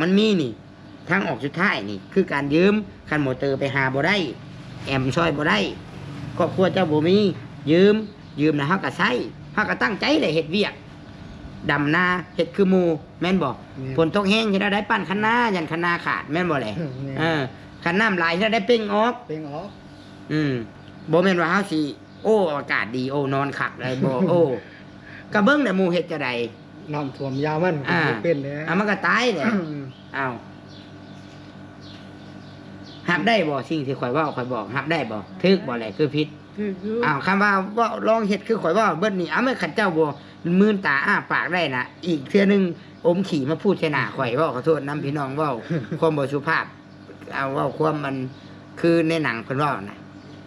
ມັນມີນີ້ ທາງອອກສຸດທ້າຍນີ້ຄືການຢືມ. ຄັນມໍເຕີໄປຫາບໍ່ໄດ້ ແອມຊ່ອຍບໍ່ໄດ້ ຄອບຄົວເຈົ້າບໍ່ມີ ຢືມ ຢືມແລ້ວເຮົາກໍໃຊ້ ເຮົາກໍຕັ້ງໃຈແຫຼະເຮັດວຽກ ດຳນາເຮັດຄືໝູ່ ແມ່ນບໍ່? ແມ່ນ. ຝົນຕົກແຮງເຮັດແນວໃດ? ປັ່ນຄັນນາ ຢ້ານຄັນນາຂາດ ແມ່ນບໍ່ແຫຼະ? ແມ່ນ. ເອີ ຄັນນ້ຳຫຼາຍເຮັດແນວໃດ? ເປັ່ງອອກ ເປັ່ງອອກ. ອືມ ບໍ່ແມ່ນວ່າເຮົາຊິ ໂອ້ ອາກາດດີ ໂອ້ ນອນຄັກໄດ້ບໍ່? ໂອ້ ກໍເບິ່ງແຫຼະ ໝູ່ເຮັດຈັ່ງໃດ? ນ້ຳຖ້ວມຍາມັນ ອ່າ ເປັນແຫຼະ ອ່າ ມັນກໍຕາຍແຫຼະ. ອືມ ອ້າວ ຮັບໄດ້ບໍ່? ສິ່ງທີ່ຂ້ອຍເວົ້າ ຂ້ອຍບອກ ຮັບໄດ້ບໍ່? ຖືກບໍ່ແຫຼະ? ຄືຜິດ? ຖືກຢູ່. ອ້າວ ຄຳວ່າເວົ້າ ລອງເຮັດຄືຂ້ອຍເວົ້າເບິດນີ້ ເອົາ ແມ່ນຄັນເຈົ້າບໍ່ ມື່ນຕາອ້າປາກໄດ້ນະ ອີກເທື່ອໜຶ່ງອົມຂີ້ມາພູດໃສ່ໜ້າຂ້ອຍ. ເວົ້າ ຂໍໂທດນຳພີ່ນ້ອງ ເວົ້າຄວາມບໍ່ສຸພາບ ເອົາ ເວົ້າຄວາມມັນຄືໃນໜັງເພິ່ນເວົ້ານະ.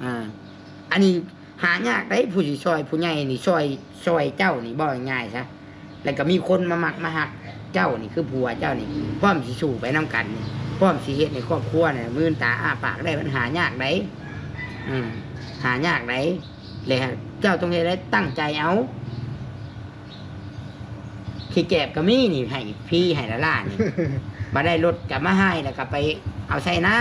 ອ່າ ອັນນີ້ຫາຍາກໄດ໋ ຜູ້ຊິຊ່ອຍ ຜູ້ໃຫຍ່ນີ້ຊ່ອຍ ຊ່ອຍເຈົ້ານີ້ ເວົ້າງ່າຍໆຊະ ແລ້ວກໍມີຄົນມາມັກມາຮັກເຈົ້ານີ້ ຄືຜົວເຈົ້ານີ້ ພ້ອມຊິສູ້ໄປນຳກັນນີ້ ພ້ອມຊິເຮັດໃຫ້ຄອບຄົວນີ້ ມື່ນຕາອ້າປາກໄດ້ ມັນຫາຍາກໄດ໋. ອືມ ຫາຍາກໄດ໋. ແລະເຈົ້າຕ້ອງເຮັດໃຫ້ຕັ້ງໃຈເອົາ. ຂີ້ແກບກໍມີນີ້ ໃຫ້ຟຣີໃຫ້ລ້າໆນີ້ ບໍ່ໄດ້ລົດກໍມາໃຫ້ ແລ້ວກໍໄປເອົາໃສ່ນາ.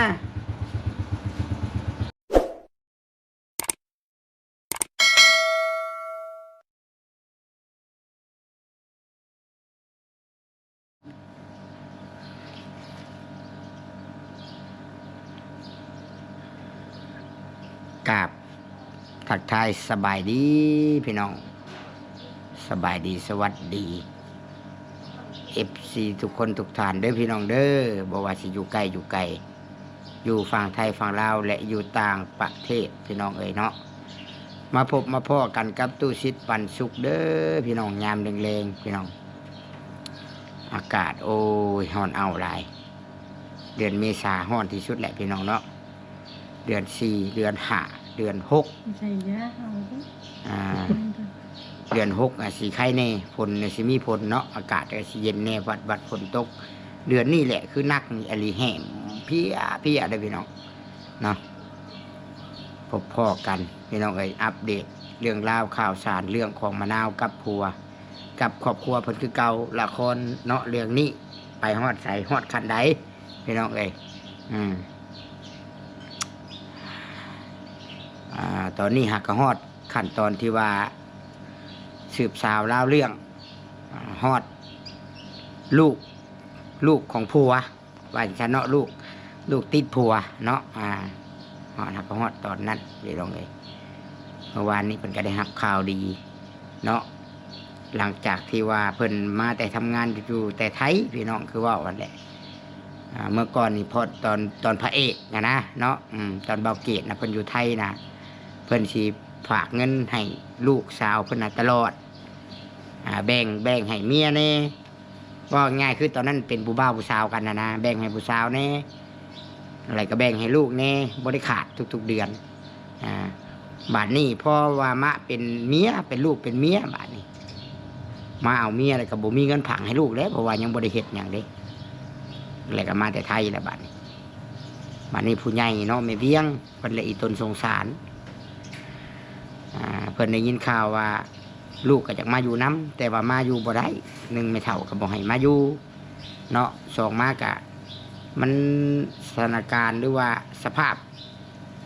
ກາບທັກທາຍສະບາຍດີພີ່ນ້ອງ ສະບາຍດີ ສະຫວັດດີ ເອັຟຊີ ທຸກຄົນທຸກທ່ານເດີພີ່ນ້ອງເດີ ບໍ່ວ່າຊິຢູ່ໃກ້ຢູ່ໄກ ຢູ່ຝັ່ງໄທຝັ່ງລາວ ແລະ ຢູ່ຕ່າງປະເທດ ພີ່ນ້ອງເອີຍເນາະ. ມາພົບມາພໍ້ກັນກັບຕູ້ສິດປັນສຸກເດີພີ່ນ້ອງ ຍາມແລງໆ ພີ່ນ້ອງ. ອາກາດ ໂອ້ຍ ຮ້ອນເອົ້າຫຼາຍ ເດືອນເມສາຮ້ອນທີ່ສຸດແຫຼະພີ່ນ້ອງເນາະ. ເດືອນສີ່ ເດືອນຫ້າ ເດືອນຫົກ ໃສ່ຢາເອົາເດີ ອ່າ ເດືອນຫົກອາດຊິໄຄແດ່ ຝົນຊິມີຝົນເນາະ ອາກາດກໍຊິເຢັນແດ່ ວັດໆ ຝົນຕົກ. ເດືອນນີ້ແຫຼະຄືໜັກອີ່ຫຼີ ແຫ້ງເພຍໆ ເດີພີ່ນ້ອງເນາະ. ພົບພໍ້ກັນພີ່ນ້ອງເອີຍ ອັບເດດເລື່ອງລາວຂ່າວສານ ເລື່ອງຂອງມະນາວກັບຜົວ ກັບຄອບຄົວເພິ່ນຄືເກົ່າ. ລະຄອນເນາະ ເລື່ອງນີ້ໄປຮອດໃສ ຮອດຂັ້ນໃດ ພີ່ນ້ອງເອີຍ. ອືມ ອ່າ ຕອນນີ້ຫາກກໍຮອດຂັ້ນຕອນທີ່ວ່າສືບສາວລາວເລື່ອງ ອ່າ ຮອດລູກ ລູກຂອງຜົວ ວ່າຈັ່ງຊັ້ນເນາະ ລູກ ລູກຕິດຜົວເນາະ. ອ່າ ຮອດ ຫາກກໍຮອດຕອນນັ້ນ ພີ່ນ້ອງເອີຍ. ເມື່ອວານນີ້ເພິ່ນກໍໄດ້ຮັບຂ່າວດີເນາະ ຫຼັງຈາກທີ່ວ່າເພິ່ນມາແຕ່ທຳງານຢູ່ແຕ່ໄທ ພີ່ນ້ອງ ຄືເວົ້າຫັ້ນແຫຼະ. ອ່າ ເມື່ອກ່ອນນີ້ ເພາະຕອນ ຕອນພະເອກນະນະເນາະ ອືມ ຕອນບ່າວເກດນະ ເພິ່ນຢູ່ໄທນະ ເພິ່ນຊິຝາກເງິນໃຫ້ລູກສາວເພິ່ນນະຕະຫຼອດ ອ່າ ແບ່ງ ແບ່ງໃຫ້ເມຍແດ່ ເວົ້າງ່າຍໆ ຄືຕອນນັ້ນເປັນຜູ້ບ່າວຜູ້ສາວກັນນະນະ ແບ່ງໃຫ້ຜູ້ສາວແດ່ ແລ້ວກໍແບ່ງໃຫ້ລູກແດ່ ບໍ່ໄດ້ຂາດທຸກໆເດືອນ. ອ່າ ບາດນີ້ພໍວ່າມາເປັນເມຍ ເປັນລູກເປັນເມຍ ບາດນີ້ມາເອົາເມຍແລ້ວກໍບໍ່ມີເງິນຝາກໃຫ້ລູກແລ້ວ ເພາະວ່າຍັງບໍ່ໄດ້ເຮັດຫຍັງເດ້ ແລ້ວກໍມາແຕ່ໄທແລ້ວບາດນີ້. ບາດນີ້ຜູ້ໃຫຍ່ເນາະ ແມ່ວຽງ ເພິ່ນລະອີ່ຕົນສົງສານ ອ່າ ເພິ່ນໄດ້ຍິນຂ່າວວ່າລູກກໍຢາກມາຢູ່ນຳ ແຕ່ວ່າມາຢູ່ບໍ່ໄດ້ ໜຶ່ງ ແມ່ເຖົ້າກໍບໍ່ໃຫ້ມາຢູ່ເນາະ ສອງ ມາກະ ມັນ ສະຖານະການ ຫຼືວ່າສະພາບ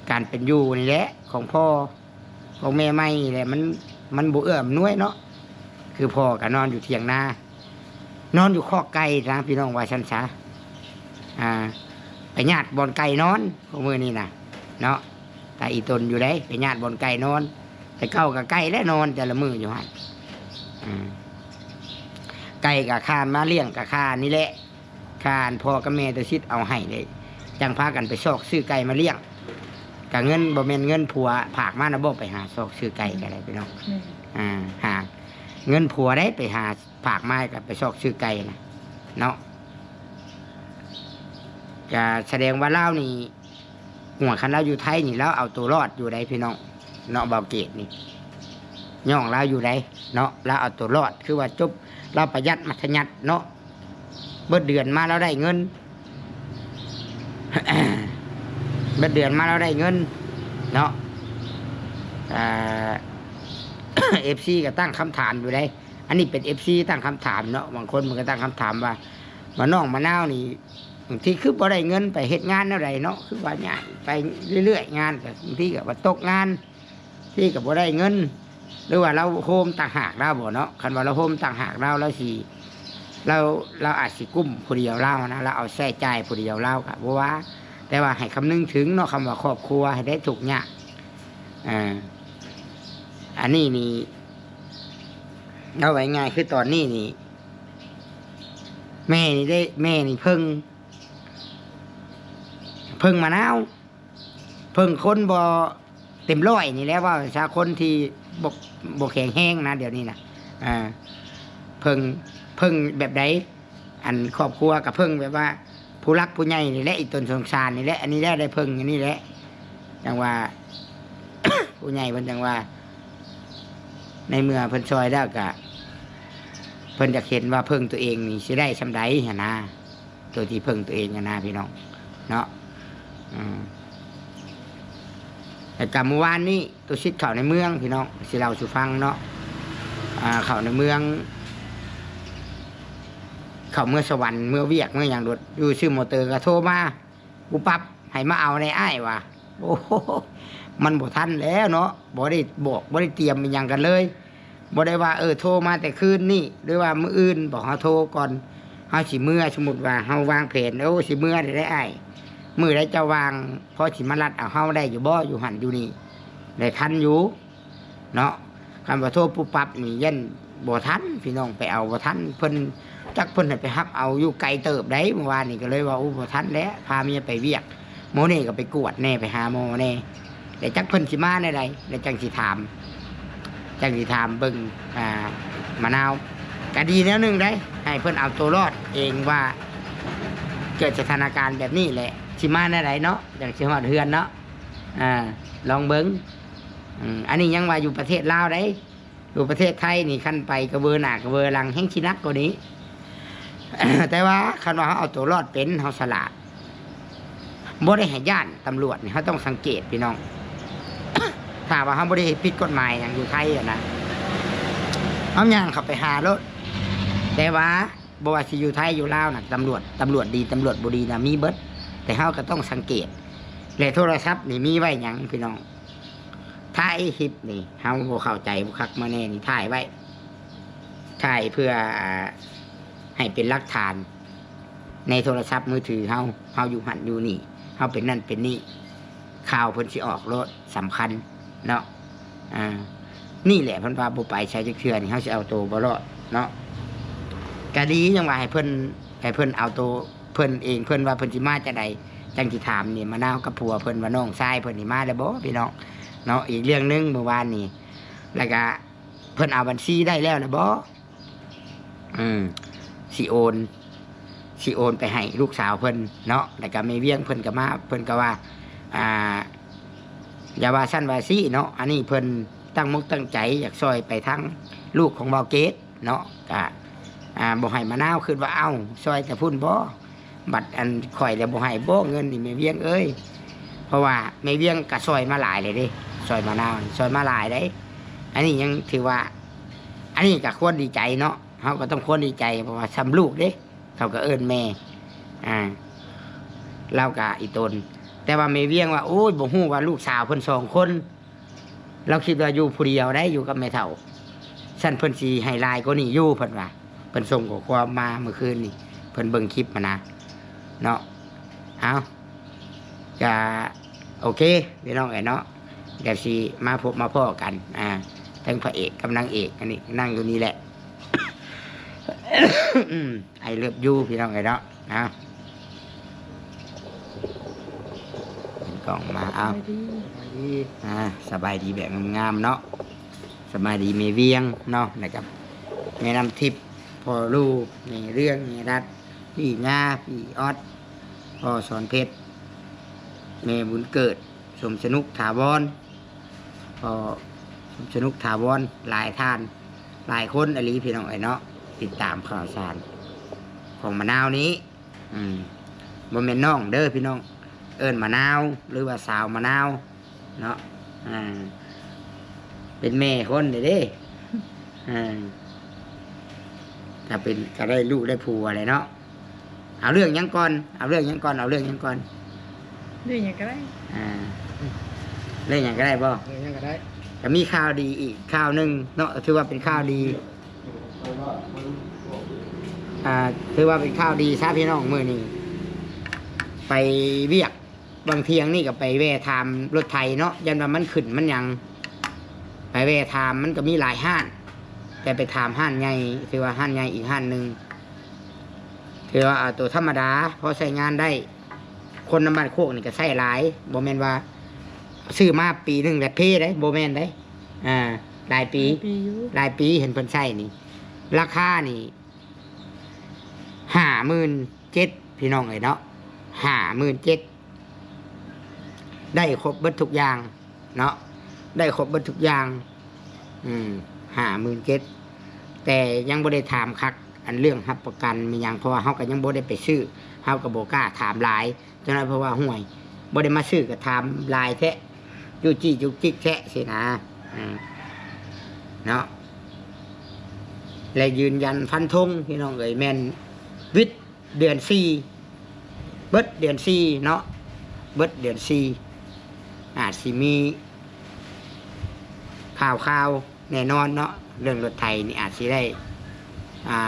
ການເປັນຢູ່ນີ້ແຫຼະ ຂອງພໍ່ຂອງແມ່ໃໝ່ນີ້ແຫຼະ ມັນ ມັນບໍ່ເອື້ອອຳນວຍເນາະ. ຄືພໍ່ກໍນອນຢູ່ຖຽງນາ ນອນຢູ່ຄອກໄກ່ຊະ ພີ່ນ້ອງ ວ່າຊັ້ນຊະ ອ່າ ໄປຍາດບ່ອນໄກ່ນອນ ມື້ນີ້ນະເນາະ ຕາອີ່ຕົນຢູ່ໃດ໋ ໄປຍາດບ່ອນໄກ່ນອນ. ແຕ່ເກົ່າກໍໄກ່ແຫຼະ ນອນແຕ່ລະມື້ຢູ່ຫັ້ນ ອືມ ໄກ່ກໍຄ່າມາລ້ຽງ ກໍຄ່ານີ້ແຫຼະ ຄ່າອັນພໍ່ກັບແມ່ຕົວຊິດເອົາໃຫ້ເດ້ ຈັ່ງພາກັນໄປຊອກຊື້ໄກ່ມາລ້ຽງ. ກໍເງິນ ບໍ່ແມ່ນເງິນຜົວຝາກມານະບໍ ໄປຫາຊອກຊື້ໄກ່ກໍໄດ້ ພີ່ນ້ອງ ແມ່ນ ອ່າ ຫາເງິນຜົວໄດ້ໄປຫາ ຝາກມາກໍໄປຊອກຊື້ໄກ່ນະເນາະ. ກະສະແດງວ່າລາວນີ້ ໂອ້ຍ ຄັນລາວຢູ່ໄທນີ້ ລາວເອົາໂຕລອດຢູ່ໃດ໋ພີ່ນ້ອງເນາະ. ບ່າວເກດນີ້ຍ້ອງລາວຢູ່ໃດເນາະ ລາວເອົາໂຕລອດ ຄືວ່າຈົບ ລາວປະຢັດມັດທະຍັດເນາະ. ເບິດເດືອນມາລາວໄດ້ເງິນ ເບິດເດືອນມາລາວໄດ້ເງິນເນາະ. ເອີ ເອັຟຊີກໍຕັ້ງຄຳຖາມຢູ່ໃດ໋ ອັນນີ້ເປັນເອັຟຊີຕັ້ງຄຳຖາມເນາະ. ບາງຄົນເພິ່ນກໍຕັ້ງຄຳຖາມວ່າ ວ່ານ້ອງມະນາວນີ້ ບາງທີຄືບໍ່ໄດ້ເງິນ ໄປເຮັດງານແນວໃດເນາະ ຄືວ່າຍ້າຍໄປເລື້ອຍໆ ງານກໍບາງທີກໍວ່າຕົກງານ ທີກໍບໍ່ໄດ້ເງິນ ຫຼືວ່າລາວໂຮມຕ່າງຫາກລາວບໍເນາະ. ຄັນວ່າລາວໂຮມຕ່າງຫາກລາວ ລາວຊິ ລາວ ລາວອາດຊິກຸ້ມຜູ້ດຽວລາວນະ ລາວເອົາໃຊ້ຈ່າຍຜູ້ດຽວລາວກໍບໍ່ວ່າ ແຕ່ວ່າໃຫ້ຄຳນຶງເຖິງເນາະ ຄຳວ່າຄອບຄົວໃຫ້ໄດ້ທຸກຍາກ. ເອີ ອັນນີ້ນີ້ ເວົ້າງ່າຍໆ ຄືຕອນນີ້ນີ້ ແມ່ນີ້ໄດ້ ແມ່ນີ້ເພິ່ງ ເພິ່ງມະນາວ ເພິ່ງຄົນບໍ່ເຕັມຮ້ອຍນີ້ແຫຼະ ເວົ້າຊະ ຄົນທີ່ບໍ່ ບໍ່ແຂງແຮງນະ ດຽວນີ້ນະ. ເອີ ເພິ່ງ ເພິ່ງແບບໃດ? ອັນຄອບຄົວກໍເພິ່ງແບບວ່າຜູ້ຫຼັກຜູ້ໃຫຍ່ນີ້ແຫຼະ ອີ່ຕົນສົງສານນີ້ແຫຼະ ອັນນີ້ແຫຼະໄດ້ເພິ່ງ ອັນນີ້ແຫຼະ ຈັ່ງວ່າ ຜູ້ໃຫຍ່ເພິ່ນຈັ່ງວ່າ ໃນເມື່ອເພິ່ນຊ່ອຍແລ້ວກະ ເພິ່ນຢາກເຫັນວ່າເພິ່ງຕົວເອງນີ້ຊິໄດ້ສ່ຳໃດຫັ້ນນາ ໂດຍທີ່ເພິ່ງຕົວເອງຫັ້ນນາ ພີ່ນ້ອງເນາະ. ອືມ ແລ້ວກະມື້ວານນີ້ ຕຸສິດເຂົ້າໃນເມືອງ ພີ່ນ້ອງ ຊິເລົ່າສູ່ຟັງເນາະ. ອ່າ ເຂົ້າໃນເມືອງ ເຂົ້າເມືອງສະຫວັນ ເມືອງວຽກ ເມືອງຫຍັງໂດດ ຢູ່ຊື່ມໍເຕີກໍໂທມາ ປຸບປັບ ໃຫ້ມາເອົາແດ່ອ້າຍວ່າ. ໂອ້ ມັນບໍ່ທັນແລ້ວເນາະ ບໍ່ໄດ້ບອກ ບໍ່ໄດ້ຕຽມອີ່ຫຍັງກັນເລີຍ. ບໍ່ໄດ້ວ່າ ເອີ ໂທມາແຕ່ຄືນນີ້ ຫຼືວ່າມື້ອື່ນ ບອກເຮົາໂທກ່ອນ ເຮົາຊິເມືອ. ສົມມຸດວ່າເຮົາວາງແຜນ ໂອ້ ຊິເມືອໄດ້ອ້າຍ ມື້ໃດເຈົ້າວ່າງ ພໍຊິມາລັດເອົາເຮົາໄດ້ຢູ່ບໍ່ ຢູ່ຫັ້ນຢູ່ນີ້ ໄດ້ທັນຢູ່ເນາະ. ຄັນວ່າໂທປຸບປັບນີ້ ຢ້ານບໍ່ທັນ ພີ່ນ້ອງ ໄປເອົາບໍ່ທັນ ເພິ່ນ ຈັກເພິ່ນໃຫ້ໄປຮັບເອົາຢູ່ໄກເຕີບໃດ. ມື້ວານນີ້ກໍເລີຍວ່າ ໂອ້ ບໍ່ທັນແລ້ວ ພາເມຍໄປວຽກ ມື້ນີ້ກໍໄປກວດແດ່ ໄປຫາໝໍແດ່ ແລ້ວຈັກເພິ່ນຊິມາແນວໃດ ແລ້ວຈັ່ງຊິຖາມ ຈັ່ງຊິຖາມເບິ່ງ ອ່າ ມະນາວ. ກະດີແນວໜຶ່ງໄດ໋ ໃຫ້ເພິ່ນເອົາໂຕລອດເອງວ່າ ເກີດສະຖານະການແບບນີ້ແຫຼະ ຊິມາແນວໃດເນາະ ຈັ່ງຊິຮອດເຮືອນເນາະ. ອ່າ ລອງເບິ່ງ. ອືມ ອັນນີ້ຍັງວ່າຢູ່ປະເທດລາວໄດ໋ ຢູ່ປະເທດໄທນີ້ ຄັນໄປກະເວີໜ້າກະເວີຫຼັງ ແຮ່ງຊິໜັກກວ່ານີ້. ແຕ່ວ່າຄັນວ່າເຮົາເອົາໂຕລອດເປັນ ເຮົາສະຫຼາດ ບໍ່ໄດ້ໃຫ້ຢ້ານຕຳຫຼວດນີ້ ເຮົາຕ້ອງສັງເກດ ພີ່ນ້ອງ. ຖ້າວ່າເຮົາບໍ່ໄດ້ເຮັດຜິດກົດໝາຍຫຍັງຢູ່ໄທຫັ້ນນະ ເຮົາຍ່າງເຂົ້າໄປຫາໂລດ. ແຕ່ວ່າບໍ່ວ່າຊິຢູ່ໄທຢູ່ລາວນະ ຕຳຫຼວດ ຕຳຫຼວດດີ ຕຳຫຼວດບໍ່ດີນະ ມີເບິດ. ແຕ່ເຮົາກໍຕ້ອງສັງເກດ ແລະ ໂທລະສັບນີ້ມີໄວ້ຫຍັງ ພີ່ນ້ອງ? ຖ່າຍຄລິບນີ້ ເຮົາບໍ່ເຂົ້າໃຈບໍ່ຄັກມາແນ່ນີ້ ຖ່າຍໄວ້ ຖ່າຍເພື່ອ ອ່າ ໃຫ້ເປັນຫຼັກຖານໃນໂທລະສັບມືຖືເຮົາ ເຮົາຢູ່ຫັ້ນຢູ່ນີ້ ເຮົາເປັນນັ້ນເປັນນີ້ ຂ່າວເພິ່ນຊິອອກໂລດ ສຳຄັນເນາະ. ອ່າ ນີ້ແຫຼະ ເພິ່ນວ່າບໍ່ໄປໃສຈັກເທື່ອນີ້ ເຮົາຊິເອົາໂຕບໍ່ລອດເນາະ. ກະດີ ຍັງວ່າໃຫ້ເພິ່ນ ໃຫ້ເພິ່ນເອົາໂຕ ເພິ່ນເອງ ເພິ່ນວ່າເພິ່ນຊິມາຈັ່ງໃດ ຈັ່ງຊິຖາມນີ້ ມະນາວກັບຜົວເພິ່ນວ່າ ນ້ອງຊາຍເພິ່ນນີ້ມາແລ້ວບໍ່ ພີ່ນ້ອງເນາະ. ອີກເລື່ອງໜຶ່ງ ມື້ວານນີ້ ແລ້ວກະເພິ່ນເອົາບັນຊີໄດ້ແລ້ວ ແລ້ວບໍ່? ອືມ ຊິໂອນ ຊິໂອນໄປໃຫ້ລູກສາວເພິ່ນເນາະ. ແລ້ວກະແມ່ວຽງເພິ່ນກະມາ ເພິ່ນກະວ່າ ອ່າ ຢ່າວ່າຊັ້ນວ່າຊີ້ເນາະ ອັນນີ້ເພິ່ນຕັ້ງມົກຕັ້ງໃຈຢາກຊ່ອຍໄປທາງລູກຂອງບ່າວເກດ ເນາະ. ກະ ອ່າ ບໍ່ໃຫ້ມະນາວຄິດວ່າ ເອົ້າ ຊ່ອຍແຕ່ພຸ້ນບໍ ບັດອັນຂ້ອຍແລ້ວບໍ່ໃຫ້ບໍເງິນນີ້ແມ່ວຽງເອີຍ. ເພາະວ່າແມ່ວຽງກະຊ່ອຍມາຫຼາຍແລ້ວເດ້ ຊ່ອຍມະນາວນີ້ ຊ່ອຍມາຫຼາຍເດ້. ອັນນີ້ຍັງຖືວ່າ ອັນນີ້ກະຄວນດີໃຈເນາະ ເຮົາກະຕ້ອງຄວນດີໃຈ ເພາະວ່າຊ່ຳລູກເດ້ ເຂົາກະເອີ້ນແມ່ ອ່າ ລາວກະອີ່ຕົນ. ແຕ່ວ່າແມ່ວຽງວ່າ ໂອ້ຍ ບໍ່ຮູ້ວ່າລູກສາວເພິ່ນສອງຄົນ ລາວຄິດວ່າຢູ່ຜູ້ດຽວໄດ໋ ຢູ່ກັບແມ່ເຖົ້າ ຊັ້ນເພິ່ນຊິໃຫ້ຫຼາຍກວ່ານີ້ຢູ່ ເພິ່ນວ່າ. ເພິ່ນສົ່ງຂໍ້ຄວາມມາມື້ຄືນນີ້ ເພິ່ນເບິ່ງຄລິບຫັ້ນນະເນາະ. ເອົ້າ ກະໂອເຄ ພີ່ນ້ອງເອີຍເນາະ ດຽວຊິມາພົບມາພໍ້ກັນ ອ່າ ທັງພະເອກກັບນາງເອກ ອັນນີ້ນັ່ງຢູ່ນີ້ແຫຼະ. ອືມ I love you ພີ່ນ້ອງເອີຍເນາະ. ເອົາ ເປັນກ້ອງມາ ເອົາ ສະບາຍດີ ອ່າ ສະບາຍດີແບບງາມໆເນາະ. ສະບາຍດີແມ່ວຽງເນາະ ແລ້ວກະແມ່ນ້ຳທິບ ພໍ່ລູກ ແມ່ເລື່ອງ ແມ່ລັດ ພີ່ງາ ພີ່ອອດ ພໍ່ສອນເພັດ ແມ່ບຸນເກີດ ສົມສະໜຸກ ຖາວອນ ພໍ່ສົມສະໜຸກ ຖາວອນ ຫຼາຍທ່ານ ຫຼາຍຄົນອີ່ຫຼີ ພີ່ນ້ອງເອີຍເນາະ ຕິດຕາມຂ່າວສານຂອງມະນາວນີ້. ອືມ ບໍ່ແມ່ນນ້ອງເດີພີ່ນ້ອງ ເອີ້ນມະນາວ ຫຼືວ່າສາວມະນາວເນາະ. ອ່າ ເປັນແມ່ຄົນເດ້ ເອີ ກະເປັນ ກະໄດ້ລູກໄດ້ຜົວແຫຼະເນາະ. ເອົາເລື່ອງຫຍັງກ່ອນ? ເອົາເລື່ອງຫຍັງກ່ອນ? ເອົາເລື່ອງຫຍັງກ່ອນ? ເລື່ອງຫຍັງກໍໄດ້. ອ່າ ເລື່ອງຫຍັງກໍໄດ້ບໍ່? ເລື່ອງຫຍັງກໍໄດ້. ກໍມີຂ່າວດີອີກຂ່າວໜຶ່ງເນາະ, ຖືວ່າເປັນຂ່າວດີ. ອ່າ ຖືວ່າເປັນຂ່າວດີຊະພີ່ນ້ອງ, ມື້ນີ້ໄປວຽກ ບາງທ່ຽງນີ້ກໍໄປແວ່ຖາມລົດໄຖເນາະ, ຢ້ານວ່າມັນຂຶ້ນມັນຫຍັງ, ໄປແວ່ຖາມ ມັນກໍມີຫຼາຍຮ້ານ ແຕ່ໄປຖາມຮ້ານໃຫຍ່, ຖືວ່າຮ້ານໃຫຍ່ອີກຮ້ານໜຶ່ງ, ຖືວ່າເອົາໂຕທຳມະດາ ພໍໃຊ້ງານໄດ້. ຄົນນຳບ້ານໂຄກນີ້ກໍໃຊ້ຫຼາຍ, ບໍ່ແມ່ນວ່າຊື້ມາປີໜຶ່ງແລ້ວເພເດ້, ບໍ່ແມ່ນເດ້. ອ່າ ຫຼາຍປີ ຫຼາຍປີຢູ່ ຫຼາຍປີເຫັນເພິ່ນໃຊ້ນີ້. ລາຄານີ້ ຫ້າໝື່ນເຈັດ ພີ່ນ້ອງເອີຍເນາະ, ຫ້າໝື່ນເຈັດ ໄດ້ຄົບເບິດທຸກຢ່າງເນາະ, ໄດ້ຄົບເບິດທຸກຢ່າງ. ອືມ ຫ້າໝື່ນເຈັດ ແຕ່ຍັງບໍ່ໄດ້ຖາມຄັກ ອັນເລື່ອງຮັບປະກັນມີຫຍັງ, ເພາະວ່າເຮົາກໍຍັງບໍ່ໄດ້ໄປຊື້, ເຮົາກໍບໍ່ກ້າຖາມຫຼາຍ. ເຈົ້ານາຍເພິ່ນວ່າ ຫ້ວຍ ບໍ່ໄດ້ມາຊື້ກໍຖາມຫຼາຍແທ້, ຈຸກຈິກຈຸກຈິກແທ້ຊີ້ນະ ເນາະ. ແລະ ຢືນຢັນຟັນທົງ ພີ່ນ້ອງເອີຍ, ແມ່ນວິດເດືອນສີ່ ເບິດເດືອນສີ່ເນາະ, ເບິດເດືອນສີ່ ອາດຊິມີຂ່າວໆ ແນ່ນອນເນາະ, ເລື່ອງລົດໄຖນີ້ອາດຊິໄດ້ ອ່າ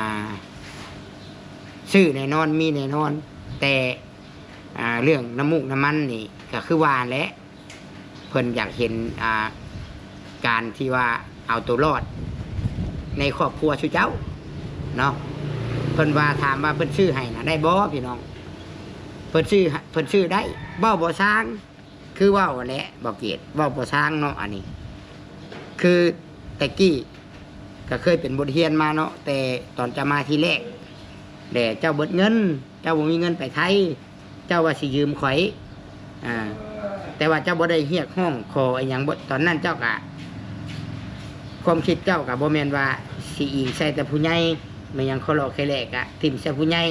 ຊື້ແນ່ນອນ ມີແນ່ນອນ. ແຕ່ ອ່າ ເລື່ອງນ້ຳມູກນ້ຳມັນນີ້ກໍຄືວ່າແຫຼະ, ເພິ່ນຢາກເຫັນ ອ່າ ການທີ່ວ່າເອົາໂຕລອດໃນຄອບຄົວຊຸເຈົ້າເນາະ. ເພິ່ນວ່າ ຖາມວ່າເພິ່ນຊື້ໃຫ້ນະໄດ້ບໍ່ ພີ່ນ້ອງ? ເພິ່ນຊື້ ເພິ່ນຊື້ໄດ້, ເວົ້າບໍ່ຊ່າງ. ຄືເວົ້າຫັ້ນແຫຼະ ບໍ່ເກດ ເວົ້າບໍ່ຊ່າງເນາະ. ອັນນີ້ຄືແຕ່ກີ້ກໍເຄີຍເປັນບົດຮຽນມາເນາະ, ແຕ່ຕອນເຈົ້າມາທີແລກແຫຼະ ເຈົ້າເບິດເງິນ, ເຈົ້າບໍ່ມີເງິນໄປໄທ, ເຈົ້າວ່າຊິຢືມຂ້ອຍ ອ່າ ແຕ່ວ່າເຈົ້າບໍ່ໄດ້ຮຽກຮ້ອງຂໍອີ່ຫຍັງ. ຕອນນັ້ນເຈົ້າກະ ຄວາມຄິດເຈົ້າກະບໍ່ແມ່ນວ່າຊິອີງໃສ່ແຕ່ຜູ້ໃຫຍ່, ແມ່ນຫຍັງຂໍຫຼອກແຄ່ແລກກະຖິ້ມໃສ່ຜູ້ໃຫຍ່,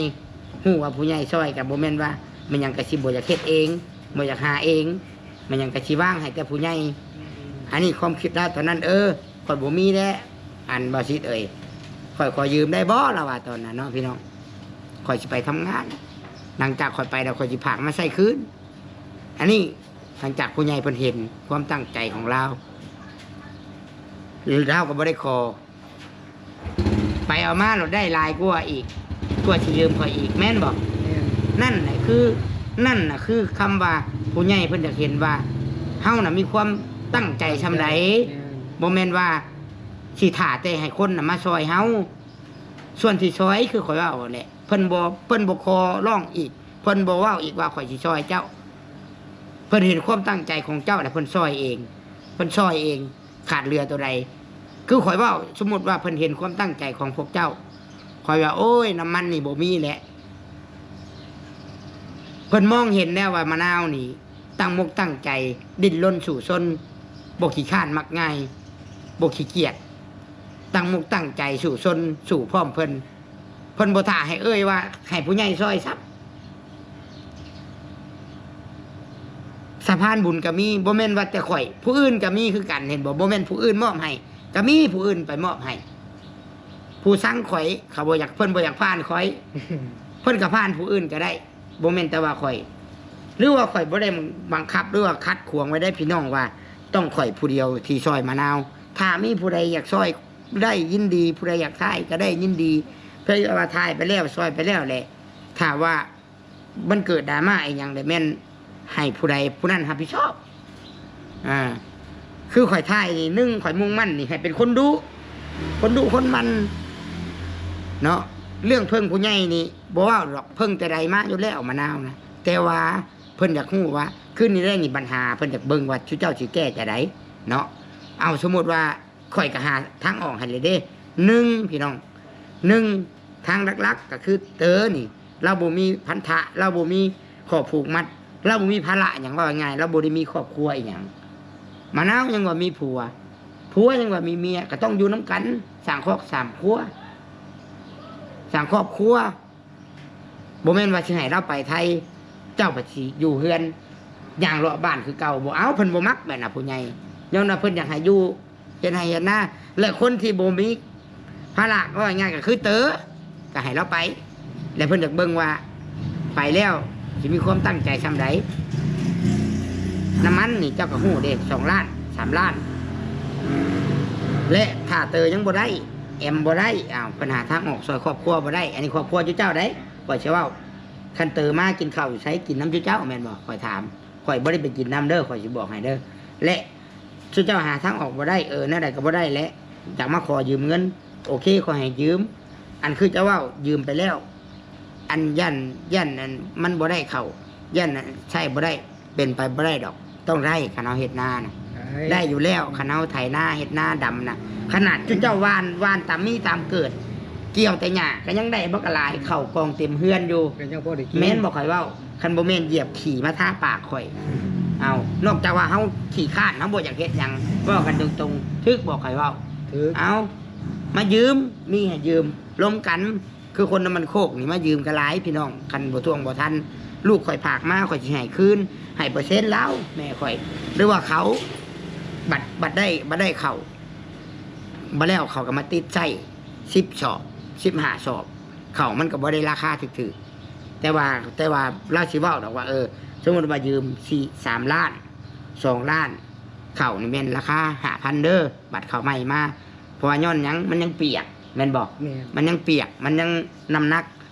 ຮູ້ວ່າຜູ້ໃຫຍ່ຊ່ອຍກະບໍ່ແມ່ນວ່າແມ່ນຫຍັງກະຊິບໍ່ຢາກເຮັດເອງ. ບໍ່ຢາກຫາເອງ, ມັນຫຍັງກໍຊິວາງໃຫ້ແຕ່ຜູ້ໃຫຍ່. ອັນນີ້ຄວາມຄິດລາວຕອນນັ້ນ, ເອີ ຂ້ອຍບໍ່ມີແລ້ວ ອັນ ບ່າວສິດເອີຍ, ຂ້ອຍຂໍຢືມໄດ້ບໍ່? ລາວວ່າຕອນນັ້ນເນາະ ພີ່ນ້ອງ, ຂ້ອຍຊິໄປທຳງານ, ຫຼັງຈາກຂ້ອຍໄປແລ້ວ ຂ້ອຍຊິພາກມາໃຊ້ຄືນ. ອັນນີ້ຫຼັງຈາກຜູ້ໃຫຍ່ເພິ່ນເຫັນຄວາມຕັ້ງໃຈຂອງລາວ, ລາວກໍບໍ່ໄດ້ຂໍ. ໄປເອົາມາໂລດໄດ້ຫຼາຍກວ່າອີກ, ກວ່າຊິຢືມຂ້ອຍອີກ ແມ່ນບໍ່? ແມ່ນ. ນັ້ນແຫຼະຄື ນັ້ນນະຄືຄຳວ່າຜູ້ໃຫຍ່ເພິ່ນຢາກເຫັນວ່າເຮົານະມີຄວາມຕັ້ງໃຈສ່ຳໃດ. ແມ່ນ. ບໍ່ແມ່ນວ່າຊິຖ້າແຕ່ໃຫ້ຄົນນະມາຊ່ອຍເຮົາ. ສ່ວນທີ່ຊ່ອຍຄືຂ້ອຍເວົ້າແຫຼະ, ເພິ່ນບໍ່ ເພິ່ນບໍ່ຂໍຮ້ອງອີກ, ເພິ່ນບໍ່ເວົ້າອີກວ່າຂ້ອຍຊິຊ່ອຍເຈົ້າ. ເພິ່ນເຫັນຄວາມຕັ້ງໃຈຂອງເຈົ້າແລ້ວ ເພິ່ນຊ່ອຍເອງ, ເພິ່ນຊ່ອຍເອງ. ຂາດເຫຼືອໂຕໃດ. ຄືຂ້ອຍເວົ້າ, ສົມມຸດວ່າເພິ່ນເຫັນຄວາມຕັ້ງໃຈຂອງພວກເຈົ້າ, ຂ້ອຍວ່າ ໂອ້ຍ ນ້ຳມັນນີ້ບໍ່ມີແຫຼະ. ເພິ່ນມອງເຫັນແລ້ວວ່າມະນາວນີ້ຕັ້ງມົກຕັ້ງໃຈ, ດີ້ນລົນສູ້ຊົນ, ບໍ່ຂີ້ຄ້ານມັກງ່າຍ, ບໍ່ຂີ້ກຽດ, ຕັ້ງມົກຕັ້ງໃຈສູ້ຊົນ, ສູ້ພ້ອມເພິ່ນ. ເພິ່ນບໍ່ຖ້າໃຫ້ເອີ່ຍວ່າໃຫ້ຜູ້ໃຫຍ່ຊ່ອຍຊ້ຳ. ສະພານບຸນກໍມີ, ບໍ່ແມ່ນວ່າແຕ່ຂ້ອຍ, ຜູ້ອື່ນກໍມີຄືກັນ, ເຫັນບໍ່? ບໍ່ແມ່ນຜູ້ອື່ນມອບໃຫ້, ກໍມີຜູ້ອື່ນໄປມອບໃຫ້. ຜູ້ຊັງຂ້ອຍ ເຂົາບໍ່ຢາກ, ເພິ່ນບໍ່ຢາກຜ່ານຂ້ອຍ, ເພິ່ນກໍຜ່ານຜູ້ອື່ນກໍໄດ້, ບໍ່ແມ່ນແຕ່ວ່າຂ້ອຍ. ຫຼືວ່າຂ້ອຍບໍ່ໄດ້ບັງຄັບ ຫຼືວ່າຂັດຂວາງໄວ້ເດ້ ພີ່ນ້ອງ, ວ່າຕ້ອງຂ້ອຍຜູ້ດຽວທີ່ຊ່ອຍມະນາວ. ຖ້າມີຜູ້ໃດຢາກຊ່ອຍ ໄດ້ຍິນດີ, ຜູ້ໃດຢາກຖ່າຍກໍໄດ້ຍິນດີ, ເພາະວ່າຖ່າຍໄປແລ້ວ ຊ່ອຍໄປແລ້ວແຫຼະ. ຖ້າວ່າມັນເກີດດຣາມາອີ່ຫຍັງ ແລ້ວແມ່ນໃຫ້ຜູ້ໃດຜູ້ນັ້ນຮັບຜິດຊອບ. ອ່າ ຄືຂ້ອຍຖ່າຍນີ້ ໜຶ່ງ ຂ້ອຍມຸ່ງໝັ້ນນີ້ໃຫ້ເປັນຄົນດຸ, ຄົນດຸຄົນໝັ່ນເນາະ. ເລື່ອງເພິ່ງຜູ້ໃຫຍ່ນີ້ບໍ່ເວົ້າດອກ, ເພິ່ງແຕ່ໃດມາຢູ່ແລ້ວມະນາວນະ, ແຕ່ວ່າເພິ່ນຢາກຮູ້ວ່າຄືນນີ້ແຫຼະນີ້ບັນຫາ, ເພິ່ນຢາກເບິ່ງວ່າຊຸເຈົ້າຊິແກ້ຈັ່ງໃດເນາະ. ເອົາ ສົມມຸດວ່າ ຂ້ອຍກໍຫາທາງອອກໃຫ້ແລ້ວເດ້. ໜຶ່ງ ພີ່ນ້ອງ, ໜຶ່ງ ທາງຫຼັກໆກໍຄືເຕີນີ້ ລາວບໍ່ມີພັນທະ, ລາວບໍ່ມີຂໍ້ຜູກມັດ, ລາວບໍ່ມີພາລະຫຍັງ, ເວົ້າງ່າຍໆ ລາວບໍ່ໄດ້ມີຄອບຄົວອີ່ຫຍັງ. ມະນາວຍັງວ່າມີຜົວ, ຜົວຍັງວ່າມີເມຍ, ກໍຕ້ອງຢູ່ນຳກັນ, ສ້າງຄອກສ້າງຄົວ, ສ້າງຄອບຄົວ. ບໍ່ແມ່ນວ່າຊິໃຫ້ລາວໄປໄທ ເຈົ້າກໍຊິຢູ່ເຮືອນຍ່າງເລາະບ້ານຄືເກົ່າ. ບໍ່ເອົາ, ເພິ່ນບໍ່ມັກແບບນັ້ນ ຜູ້ໃຫຍ່, ຍ້ອນວ່າເພິ່ນຢາກໃຫ້ຢູ່ເຮັດໄຮ່ເຮັດນາ. ແລະຄົນທີ່ບໍ່ມີພາລະ ເວົ້າງ່າຍໆກໍຄືເຕີ, ກໍໃຫ້ລາວໄປ. ແລະເພິ່ນຢາກເບິ່ງວ່າ ໄປແລ້ວຊິມີຄວາມຕັ້ງໃຈສ່ຳໃດ? ນ້ຳມັນນີ້ເຈົ້າກໍຮູ້ເດ້ ສອງລ້ານ ສາມລ້ານ ແລະຖ້າເຕີຍັງບໍ່ໄດ້ ແອມບໍ່ໄດ້ ອ້າວ ເພິ່ນຫາທາງອອກຊ່ອຍຄອບຄົວບໍ່ໄດ້ ອັນນີ້ຄອບຄົວຈຸເຈົ້າໃດ໋ ຂ້ອຍຊິເວົ້າ ຄັນເຕີມາກິນເຂົ້າຢູ່ໃສ ກິນນຳຈຸເຈົ້າແມ່ນບໍ່? ຂ້ອຍຖາມ ຂ້ອຍບໍ່ໄດ້ໄປກິນນຳເດີ ຂ້ອຍຊິບອກໃຫ້ເດີ ແລະ ຊຸມເຈົ້າຫາທາງອອກບໍ່ໄດ້ ເອີ ແນວໃດກໍບໍ່ໄດ້ແຫຼະ ຢາກມາຂໍຢືມເງິນ ໂອເຄ ຂ້ອຍໃຫ້ຢືມ ອັນຄືເຈົ້າເວົ້າ ຢືມໄປແລ້ວ ອັນຢ້ານ ຢ້ານອັນມັນບໍ່ໄດ້ເຂົ້າ ຢ້ານໃຊ້ບໍ່ໄດ້ ເປັນໄປບໍ່ໄດ້ດອກ ຕ້ອງໄດ້ ຄັນເຮົາເຮັດນານະ ໄດ້ ໄດ້ຢູ່ແລ້ວ ຄັນເຮົາໄຖນາເຮັດນາດຳນະ ຂະໜາດຈຸເຈົ້າຫວ່ານ ຫວ່ານຕາມມີຕາມເກີດ ກ່ຽວແຕ່ຫຍ້າກໍຍັງໄດ້ບັກຫຼາຍ ເຂົ້າກອງເຕັມເຮືອນຢູ່ ກໍຍັງພໍໄດ້ກິນ ແມ່ນບໍ່? ຂ້ອຍເວົ້າ ຄັນບໍ່ແມ່ນຢຽບຂີ້ມາທາປາກຂ້ອຍ ເອົ້າ ນອກຈາກວ່າເຮົາຂີ້ຄ້ານ ເຮົາບໍ່ຢາກເຮັດຫຍັງ ເວົ້າກັນຕົງໆ ຖືກບໍ່ຂ້ອຍເວົ້າ? ຖືກ ເອົ້າ ມາຢືມ ມີໃຫ້ຢືມ ລົມກັນ ຄືຄົນນ້ຳມັນໂຄກນີ້ ມາຢືມກໍຫຼາຍພີ່ນ້ອງ ຄັນບໍ່ທວງບໍ່ທັນ ລູກຂ້ອຍຝາກມາ ຂ້ອຍຊິໃຫ້ຄືນ ໃຫ້ເປີເຊັນລາວ ແມ່ຂ້ອຍ ຫຼືວ່າເຂົາ ບັດ ບັດໄດ້ ບັດໄດ້ເຂົ້າ ບໍ່ແລ້ວເຂົາກໍມາຕິດໃຊ້ ສິບສອບ ສິບຫ້າສອບ ເຂົ້າມັນກໍບໍ່ໄດ້ລາຄາຖືກໆ ແຕ່ວ່າ ແຕ່ວ່າລາວຊິເວົ້າດອກວ່າ ເອີ ສົມມຸດວ່າຢືມສີ່ ສາມລ້ານ ສອງລ້ານ ເຂົ້ານີ້ແມ່ນລາຄາຫ້າພັນເດີ ບັດເຂົ້າໃໝ່ມາ ເພາະວ່າຍ້ອນຫຍັງ? ມັນຍັງປຽກ ແມ່ນບໍ່? ແມ່ນ ມັນຍັງປຽກ ມັນຍັງ ນ້ຳໜັກ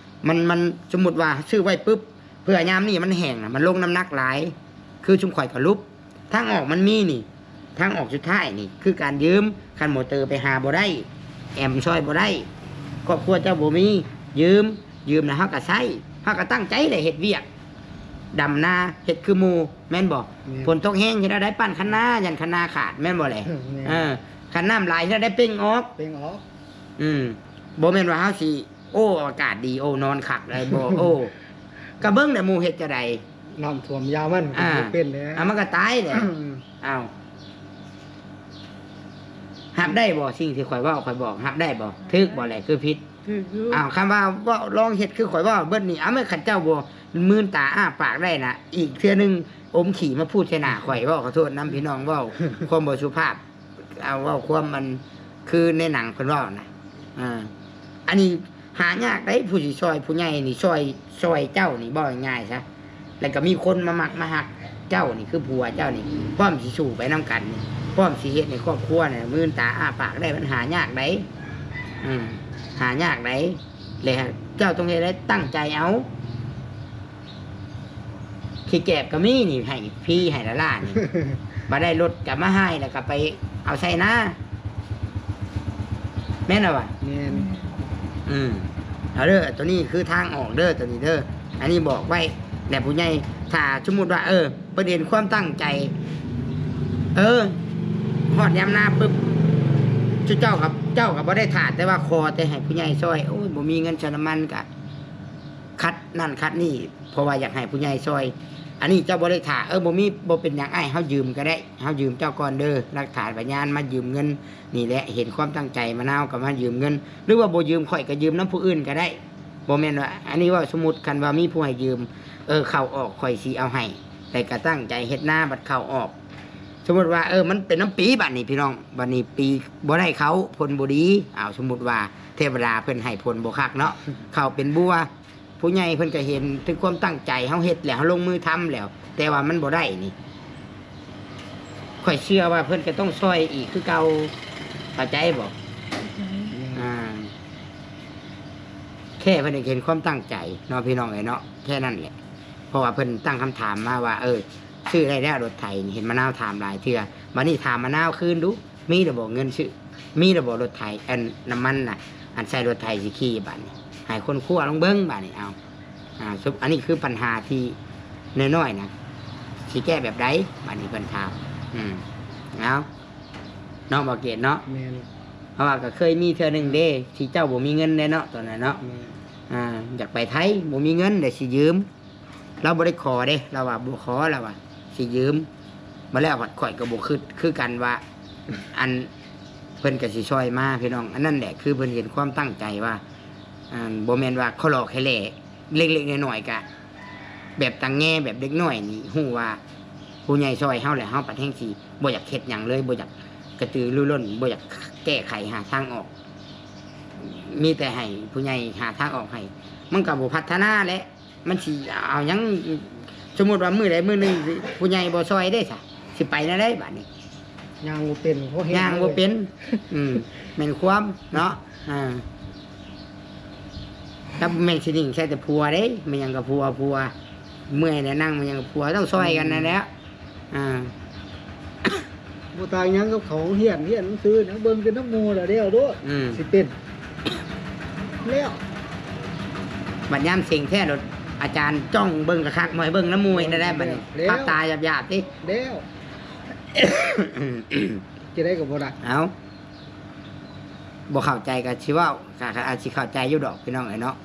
ມັນ ມັນ ສົມມຸດວ່າຊື້ໄວ້ປຶບ ເພື່ອຍາມນີ້ມັນແຫ້ງນະ ມັນລົງນ້ຳໜັກຫຼາຍ ຄືຊຸມຂ້ອຍກໍຫຼຸບ ທາງອອກມັນມີນີ້ ທາງອອກສຸດທ້າຍນີ້ຄືການຢືມ ຄັນບໍ່ເຕີໄປຫາບໍ່ໄດ້ ແອມຊ່ອຍບໍ່ໄດ້ ຄອບຄົວເຈົ້າບໍ່ມີ ຢືມ ຢືມແລ້ວເຮົາກໍໃຊ້ ເຮົາກໍຕັ້ງໃຈແຫຼະເຮັດວຽກ ດຳນາເຮັດຄືໝູ່ ແມ່ນບໍ່? ແມ່ນ ຝົນຕົກແຮງເຮັດແນວໃດ? ປັ່ນຄັນນາ ຢ້ານຄັນນາຂາດ ແມ່ນບໍ່ແຫຼະ? ແມ່ນ ເອີ ຄັນນ້ຳຫຼາຍເຮັດແນວໃດ? ເປັ່ງອອກ ເປັ່ງອອກ ອືມ ບໍ່ແມ່ນວ່າເຮົາຊິ ໂອ້ ອາກາດດີ ໂອ້ ນອນຄັກໄດ້ບໍ່? ໂອ້ ກະເບິ່ງແຫຼະໝູ່ເຮັດຈັ່ງໃດ? ນ້ຳຖ້ວມຢາມັນ ອ່າ ກໍບໍ່ເປັນແຫຼະ ອ່າ ມັນກໍຕາຍແຫຼະ ອືມ ອ້າວ ຮັບໄດ້ບໍ່? ສິ່ງທີ່ຂ້ອຍເວົ້າ ຂ້ອຍບອກ ຮັບໄດ້ບໍ່? ຖືກບໍ່ແຫຼະ? ຄືຜິດ? ຖືກຢູ່ ອ້າວ ຄຳວ່າເວົ້າ ລອງເຮັດຄືຂ້ອຍເວົ້າເບິດນີ້ ເອົາ ແມ່ນຄັນເຈົ້າບໍ່ ມືນຕາອ້າປາກໄດ້ນະ ອີກເທື່ອໜຶ່ງອົມຂີ້ມາພູດໃສ່ໜ້າຂ້ອຍ ເວົ້າ ຂໍໂທດນຳພີ່ນ້ອງ ເວົ້າຄວາມບໍ່ສຸພາບ ເອົາ ເວົ້າຄວາມມັນຄືໃນໜັງເພິ່ນເວົ້ານະ ອ່າ ອັນນີ້ຫາຍາກໃດ໋ ຜູ້ຊິຊ່ອຍຜູ້ໃຫຍ່ນີ້ ຊ່ອຍ ຊ່ອຍເຈົ້ານີ້ ເວົ້າງ່າຍໆຊະ ແລ້ວກໍມີຄົນມາມັກມາຮັກເຈົ້ານີ້ ຄືຜົວເຈົ້ານີ້ ພ້ອມຊິສູ້ໄປນຳກັນນີ້ ພ້ອມຊິເຮັດໃຫ້ຄອບຄົວນີ້ ມືນຕາອ້າປາກໄດ້ ມັນຫາຍາກໃດ໋ ອືມ ຫາຍາກໃດ໋ ແລະເຈົ້າຕ້ອງເຮັດໃຫ້ຕັ້ງໃຈເອົາ ຂີ້ແກບກໍມີນີ້ ໃຫ້ຟຣີໃຫ້ລ້າໆນີ້ ບໍ່ໄດ້ລົດກໍມາໃຫ້ ແລ້ວກໍໄປເອົາໃສ່ນາ ແມ່ນລະວະ? ແມ່ນ ອືມ ເອົາເດີ ໂຕນີ້ຄືທາງອອກເດີ ໂຕນີ້ເດີ ອັນນີ້ບອກໄວ້ແດ່ຜູ້ໃຫຍ່ ຖ້າສົມມຸດວ່າ ເອີ ເພິ່ນເຫັນຄວາມຕັ້ງໃຈ ເອີ ຮອດຍາມນາປຶບ ເຈົ້າກັບ ເຈົ້າກໍບໍ່ໄດ້ຖ້າ ແຕ່ວ່າຂໍແຕ່ໃຫ້ຜູ້ໃຫຍ່ຊ່ອຍ ໂອ້ຍ ບໍ່ມີເງິນຊື້ນ້ຳມັນ ກໍຂັດນັ້ນຂັດນີ້ ເພາະວ່າຢາກໃຫ້ຜູ້ໃຫຍ່ຊ່ອຍ ອັນນີ້ເຈົ້າບໍ່ໄດ້ຖ້າ ເອີ ບໍ່ມີ ບໍ່ເປັນຫຍັງ ອ້າຍ ເຮົາຢືມກໍໄດ້ ເຮົາຢືມເຈົ້າກ່ອນເດີ ຫຼັກຖານພະຍານມາຢືມເງິນນີ້ແຫຼະ ເຫັນຄວາມຕັ້ງໃຈມະນາວກໍມາຢືມເງິນ ຫຼືວ່າບໍ່ຢືມຂ້ອຍກໍຢືມນຳຜູ້ອື່ນກໍໄດ້ ບໍ່ແມ່ນວ່າ ອັນນີ້ເວົ້າສົມມຸດ ຄັນວ່າມີຜູ້ໃຫ້ຢືມ ເອີ ເຂົ້າອອກຂ້ອຍຊິເອົາໃຫ້ ແຕ່ກໍຕັ້ງໃຈເຮັດນາ ບັດເຂົ້າອອກ ສົມມຸດວ່າ ເອີ ມັນເປັນນຳປີ ບັດນີ້ພີ່ນ້ອງ ບັດນີ້ປີບໍ່ໄດ້ເຂົ້າ ຜົນບໍ່ດີ ເອົາ ສົມມຸດວ່າເທວະດາເພິ່ນໃຫ້ຜົນບໍ່ຄັກເນາະ ເຂົ້າເປັນບົວ ຜູ້ໃຫຍ່ເພິ່ນກໍເຫັນເຖິງຄວາມຕັ້ງໃຈ ເຮົາເຮັດແລ້ວ ເຮົາລົງມືທຳແລ້ວ ແຕ່ວ່າມັນບໍ່ໄດ້ນີ້ ຂ້ອຍເຊື່ອວ່າເພິ່ນກໍຕ້ອງຊ່ອຍອີກຄືເກົ່າ ເຂົ້າໃຈບໍ່? ເຂົ້າໃຈ ອ່າ ແຄ່ເພິ່ນຢາກເຫັນຄວາມຕັ້ງໃຈເນາະ ພີ່ນ້ອງເອີຍເນາະ ແຄ່ນັ້ນແຫຼະ ເພາະວ່າເພິ່ນຕັ້ງຄຳຖາມມາວ່າ ເອີ ຊື້ໄດ້ແລ້ວລົດໄຖນີ້ ເຫັນມະນາວຖາມຫຼາຍເທື່ອ ບັດນີ້ຖາມມະນາວຄືນດູ ມີແລ້ວບໍ່ເງິນຊື້? ມີແລ້ວບໍ່ລົດໄຖ ອັນ ນ້ຳມັນນະ ອັນໃສ່ລົດໄຖຊິຂີ່ ບາດນີ້ໃຫ້ຄົ້ນຄວ້າລອງເບິ່ງ ບາດນີ້ ເອົາ ອ່າ ສຸບ ອັນນີ້ຄືບັນຫາທີ່ນ້ອຍໆນະ ຊິແກ້ແບບໃດ? ບາດນີ້ເພິ່ນຖາມ ອືມ ເອົາ ເນາະ ບໍ່ເກດເນາະ ແມ່ນ ເພາະວ່າກໍເຄີຍມີເທື່ອໜຶ່ງເດ້ ທີ່ເຈົ້າບໍ່ມີເງິນເດ້ເນາະ ຕອນນັ້ນເນາະ ແມ່ນ ອ່າ ຢາກໄປໄທ ບໍ່ມີເງິນ ແລ້ວຊິຢືມ ລາວບໍ່ໄດ້ຂໍເດ້ ລາວວ່າບໍ່ຂໍ ລາວວ່າຊິຢືມ ມາແລ້ວພັດຂ້ອຍກໍບໍ່ຄິດຄືກັນວ່າ ອັນ ເພິ່ນກໍຊິຊ່ອຍມາ ພີ່ນ້ອງ ອັນນັ້ນແຫຼະ ຄືເພິ່ນເຫັນຄວາມຕັ້ງໃຈວ່າ ອັນ ບໍ່ແມ່ນວ່າຂໍຫຼໍ່ແຄ່ແຫຼ້ ເລັກໆນ້ອຍໆ ກະແບບຕາແງ ແບບເດັກນ້ອຍນີ້ ຮູ້ວ່າຜູ້ໃຫຍ່ຊ່ອຍເຮົາແລ້ວ ເຮົາພັດແຮ່ງຊິບໍ່ຢາກເຮັດຫຍັງເລີຍ ບໍ່ຢາກກະຕືລືລົ້ນ ບໍ່ຢາກແກ້ໄຂຫາທາງອອກ ມີແຕ່ໃຫ້ຜູ້ໃຫຍ່ຫາທາງອອກໃຫ້ ມັນກໍບໍ່ພັດທະນາແຫຼະ ມັນຊິເອົາຫຍັງ? ສົມມຸດວ່າມື້ໃດມື້ໜຶ່ງຜູ້ໃຫຍ່ບໍ່ຊ່ອຍເດ້ຊະ ຊິໄປແນວໃດບາດນີ້? ຍ່າງບໍ່ເປັນ ພໍເຮັດ ຍ່າງບໍ່ເປັນ. ອືມ ແມ່ນຄວາມເນາະ. ອ່າ ລະແມ່ນຊິນິ່ງໃສ່ແຕ່ຜົວເດ້ ແມ່ນຫຍັງກໍຜົວ ຜົວ ເມື່ອຍແລ້ວນັ່ງ ແມ່ນຫຍັງກໍຜົວ ຕ້ອງຊ່ອຍກັນນັ້ນແຫຼະ. ອ່າ ບໍ່ຕ່າງຫຍັງກັບເຂົາຮຽນ ຮຽນໜັງສືນະ ເບິ່ງແຕ່ນຳໝູ່ລະແລ້ວໂລດ. ອືມ ຊິເປັນແລ້ວ ບັດຍາມເສັງແທ້ໂລດ ອາຈານຈ້ອງເບິ່ງຄັກໆ ບໍ່ໃຫ້ເບິ່ງນຳໝູ່ ເຮັດແນວໃດບັດນີ້? ແລ້ວ ປັບຕາຫຍາບໆຕິ ແລ້ວ ຈະໄດ້ກໍບໍ່ໄດ້. ເອົ້າ ບໍ່ເຂົ້າໃຈກໍຊິເວົ້າ ກໍອາດຊິເຂົ້າໃຈຢູ່ດອກພີ່ນ້ອງເອີຍເນາະ.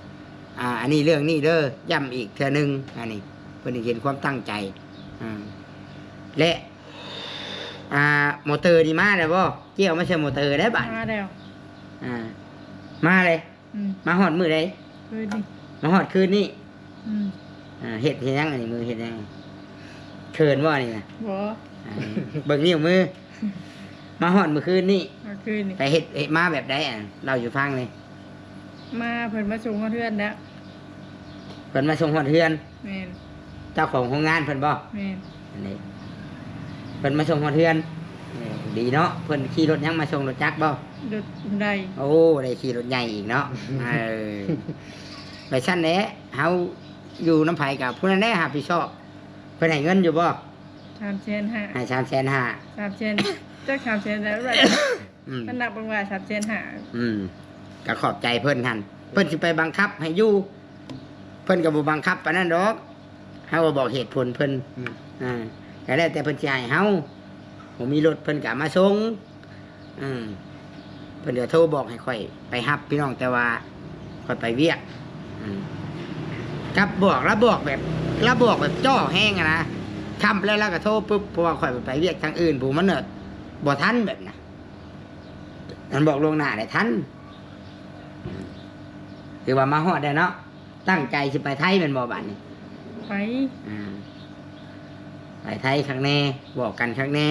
ອ່າ ອັນນີ້ເລື່ອງນີ້ເດີ ຢ້ຳອີກເທື່ອໜຶ່ງ ອັນນີ້ເພິ່ນເຫັນຄວາມຕັ້ງໃຈ. ອ່າ ແລະ ອ່າ ມໍເຕີນີ້ມາແລ້ວບໍ່? ກ່ຽວມາໃສ່ມໍເຕີໄດ້ບາດ ມາແລ້ວ. ອ່າ ມາເລີຍ. ອືມ ມາຮອດມື້ໃດ? ຄືນນີ້ ມາຮອດຄືນນີ້. ອືມ ອ່າ ເຮັດ ເຮັດຫຍັງອັນນີ້? ມືເຮັດຫຍັງ? ເຂີນບໍ່ນີ້ນະ? ບໍ່ ອ່າ ເບິ່ງນິ້ວມື. ມາຮອດມື້ຄືນນີ້ ມື້ຄືນນີ້ ໄປເຮັດ ເຮັດມາແບບໃດ? ອ່າ ເລົ່າສູ່ຟັງແດ່. ມາ ເພິ່ນມາສົ່ງຮອດເຮືອນແລ້ວ. ເພິ່ນມາສົ່ງຮອດເຮືອນ? ແມ່ນ. ເຈົ້າຂອງໂຮງງານເພິ່ນບໍ່? ແມ່ນ. ອັນນີ້ ເພິ່ນມາສົ່ງຮອດເຮືອນ. ເອີ ດີເນາະ. ເພິ່ນຂີ່ລົດຫຍັງມາສົ່ງ? ລົດຈັກບໍ່? ລົດໃຫຍ່. ໂອ້ ໄດ້ຂີ່ລົດໃຫຍ່ອີກເນາະ. ເອີ ໄປຊັ້ນແຫຼະ ເຮົາຢູ່ນຳໃຜກໍຜູ້ນັ້ນແຫຼະຮັບຜິດຊອບ. ເພິ່ນໃຫ້ເງິນຢູ່ບໍ່? ສາມແສນຫ້າ. ໃຫ້ສາມແສນຫ້າ. ສາມແສນ ຈັກສາມແສນແລ້ວ. ອືມ ມັນນັບເບິ່ງວ່າສາມແສນຫ້າ. ອືມ ກໍຂອບໃຈເພິ່ນຫັ້ນ ເພິ່ນຊິໄປບັງຄັບໃຫ້ຢູ່ ເພິ່ນກໍບໍ່ບັງຄັບປານນັ້ນດອກ. ເຮົາກໍບອກເຫດຜົນເພິ່ນ. ອືມ ອ່າ ກໍແລ້ວແຕ່ເພິ່ນຊິໃຫ້ເຮົາ. ບໍ່ມີລົດເພິ່ນກໍເອົາມາສົ່ງ. ອືມ ເພິ່ນກໍໂທບອກໃຫ້ຂ້ອຍໄປຮັບພີ່ນ້ອງ ແຕ່ວ່າຂ້ອຍໄປວຽກ. ອືມ ກັບບອກ ລາວບອກແບບ ລາວບອກແບບຈໍ້ແຮງຫັ້ນນະ. ຄ່ຳແລ້ວລາວກໍໂທປຶບ ເພາະວ່າຂ້ອຍໄປວຽກທາງອື່ນ ຜູ້ມັນ ບໍ່ທັນແບບນະ. ອັນບອກລ່ວງໜ້າໄດ້ທັນ. ອືມ ຖືວ່າມາຮອດແລ້ວເນາະ. ຕັ້ງໃຈຊິໄປໄທແມ່ນບໍ່ບາດນີ້? ໄປ ອ່າ ໄປໄທຄັກແນ່ ບອກກັນຄັກແນ່.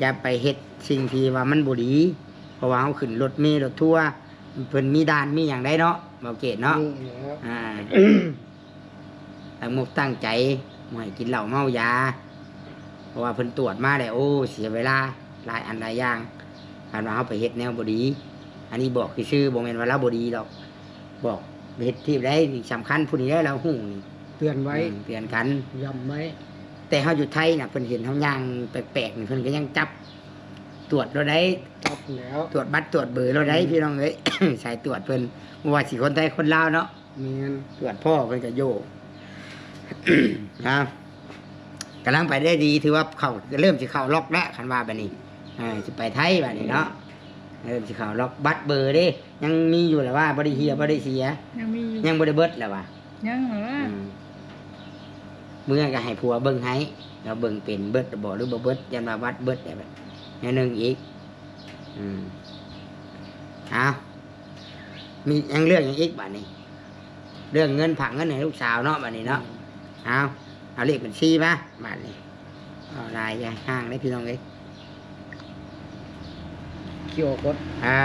ຢ່າໄປເຮັດສິ່ງທີ່ວ່າມັນບໍ່ດີ ເພາະວ່າເຮົາຂຶ້ນລົດເມລົດທົວ ເພິ່ນມີດ່ານມີຫຍັງໄດ໋ເນາະ ເບົາເກດເນາະ. ນີ້ແຫຼະ ອ່າ ຕັ້ງມຸກຕັ້ງໃຈ ບໍ່ໃຫ້ກິນເຫຼົ້າເມົາຢາ ເພາະວ່າເພິ່ນຕວດມາແລ້ວ ໂອ້ ເສຍເວລາຫຼາຍອັນຫຼາຍຢ່າງ. ຄັນວ່າເຮົາໄປເຮັດແນວບໍ່ດີ ອັນນີ້ບອກຊື່ໆ ບໍ່ແມ່ນວ່າລາວບໍ່ດີດອກ. ບອກເຮັດທີ່ໃດນີ້ສຳຄັນ ຜູ້ນີ້ແຫຼະລາວຮູ້ນີ້ ເຕືອນໄວ້. ອືມ ເຕືອນກັນ ຢ້ຳໄວ້. ແຕ່ເຮົາຢູ່ໄທນະ ເພິ່ນເຫັນເຮົາຍ່າງແປກໆນີ້ ເພິ່ນກໍຍັງຈັບຕວດໂລດໄດ໋. ຈັບແລ້ວ ຕວດບັດຕວດເບີໂລດໄດ໋. ອືມ ພີ່ນ້ອງເອີຍ ສາຍຕວດເພິ່ນ ບໍ່ວ່າຊິຄົນໄທຄົນລາວເນາະ. ແມ່ນ. ຕວດພໍ້ເພິ່ນກໍໂຍກ ນະ. ກຳລັງໄປໄດ້ດີ ຖືວ່າເຂົ້າ ເລີ່ມຊິເຂົ້າລັອກແລ້ວ ຄັນວ່າບາດນີ້. ເອີ ຊິໄປໄທບາດນີ້ເນາະ ເລີ່ມຊິເຂົ້າລັອກ. ບັດເບີເດ້ ຍັງມີຢູ່ແຫຼະວ່າ ບໍ່ໄດ້ເສຍ ບໍ່ໄດ້ເສຍ ຍັງມີຢູ່ ຍັງບໍ່ໄດ້ເບິດແຫຼະວ່າ. ຍັງແຫຼະວ່າ. ອືມ ເມື່ອກໍໃຫ້ຜົວເບິ່ງໃຫ້ ລາວເບິ່ງເປັນ ເບິດບໍ່ ຫຼືບໍ່ເບິດ ຢ້ານວ່າບັດເບິດແບບ ແນວໜຶ່ງອີກ. ອືມ ເອົາ ມີຫຍັງເລື່ອງຫຍັງອີກບາດນີ້? ເລື່ອງເງິນ ຝາກເງິນໃຫ້ລູກສາວເນາະບາດນີ້ເນາະ. ອືມ ເອົາ ເອົາເລກບັນຊີມາບາດນີ້. ເອົາຫຼາຍຢ່າງຫ່າງເດ້ພີ່ນ້ອງເອີຍ. ຄິວອາໂຄດ ອ່າ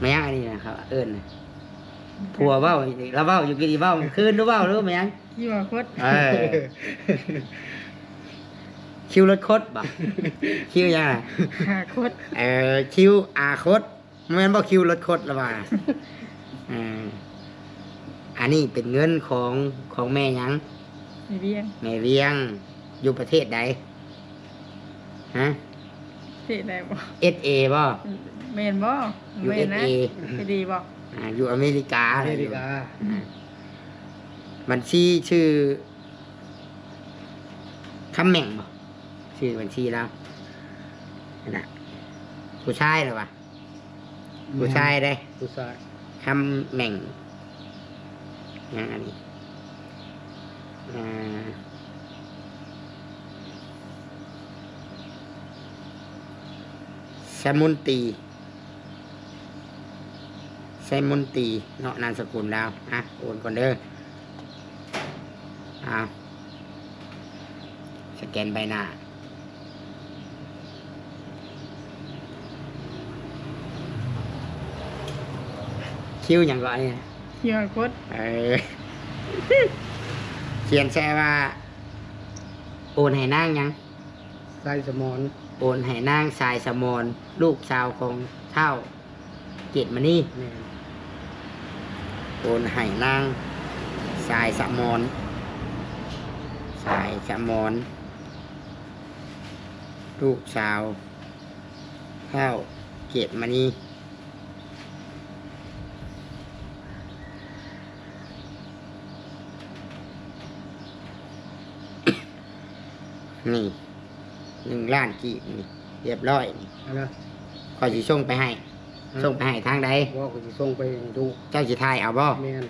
ແມ່ນຫຍັງອັນນີ້ນະ ເຂົາເອີ້ນນະ? ຜົວເວົ້າ ລາວເວົ້າຢູ່ກີ້ນີ້ ເວົ້າຄືນ ຫຼືເວົ້າ ຫຼືແມ່ນຫຍັງ? ຄິວອາໂຄດ ເອີ ຄິວລົດຄົດບໍ? ຄິວຫຍັງ? ອາໂຄດ ເອີ ຄິວອາໂຄດ ແມ່ນບໍ່? ຄິວລົດຄົດລະວ່າ. ເອີ ອັນນີ້ເປັນເງິນຂອງ ຂອງແມ່ຫຍັງ? ແມ່ວຽງ. ແມ່ວຽງ ຢູ່ປະເທດໃດ? ຮະ? ປະເທດໃດບໍ? ເອສເອບໍ? ແມ່ນບໍ? ຢູ່ ແມ່ນນະ ເອສເອ ເອສເອບໍ? ອ່າ ຢູ່ອາເມລິກາ. ອາເມລິກາ. ອ່າ ບັນຊີຊື່ຄຳແໝ່ງບໍ? ຊື່ບັນຊີລາວຫັ້ນນະ ຜູ້ຊາຍລະວ່າ. ແມ່ນ ຜູ້ຊາຍເດ້ ຜູ້ຊາຍ. ຄຳແໝ່ງ ຫຍັງອັນນີ້? ອ່າ ສະມຸນຕີ ໄຊມຸນຕີເນາະ ນາມສະກຸນລາວ. ອ່ະ ໂອນກ່ອນເດີ. ອ້າວ ສະແກນໃບໜ້າ. ຄິວຫຍັງເກາະອັນນີ້? ຄິວອາໂຄດ ເອີ ຂຽນໃສ່ວ່າ ໂອນໃຫ້ນາງຫຍັງ? ສາຍສະໝອນ ໂອນໃຫ້ນາງສາຍສະໝອນ ລູກສາວຂອງທ້າວເກດມະນີ. ແມ່ນ ໂອນໃຫ້ນາງສາຍສະໝອນ ສາຍສະໝອນ ລູກສາວທ້າວເກດມະນີ. ນີ້ ໜຶ່ງລ້ານກີບນີ້ ຮຽບຮ້ອຍນີ້. ອັນນະ ຂ້ອຍຊິສົ່ງໄປໃຫ້. ຮະ? ສົ່ງໄປໃຫ້ທາງໃດ? ບໍ່ ຂ້ອຍຊິສົ່ງໄປໃຫ້ລູກ. ເຈົ້າຊິຖ່າຍເອົາບໍ່? ແມ່ນ.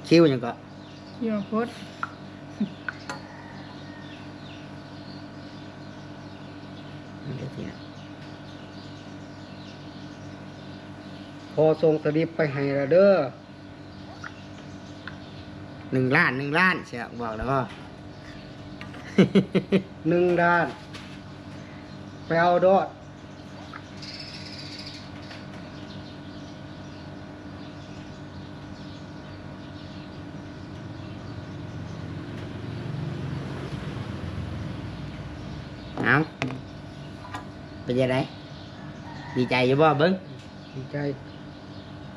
ຄິວຫຍັງເກາະ? ຄິວໂຄດ. ພໍສົ່ງສະລິບໄປໃຫ້ລະເດີ. ໜຶ່ງລ້ານ ໜຶ່ງລ້ານ ເຊື່ອ ບອກແລ້ວບໍ່? ໜຶ່ງລ້ານ ໄປເອົາໂລດ. ເອົາ ເປັນຈັ່ງໃດ? ດີໃຈຢູ່ບໍ່? ເບິ່ງ ດີໃຈ.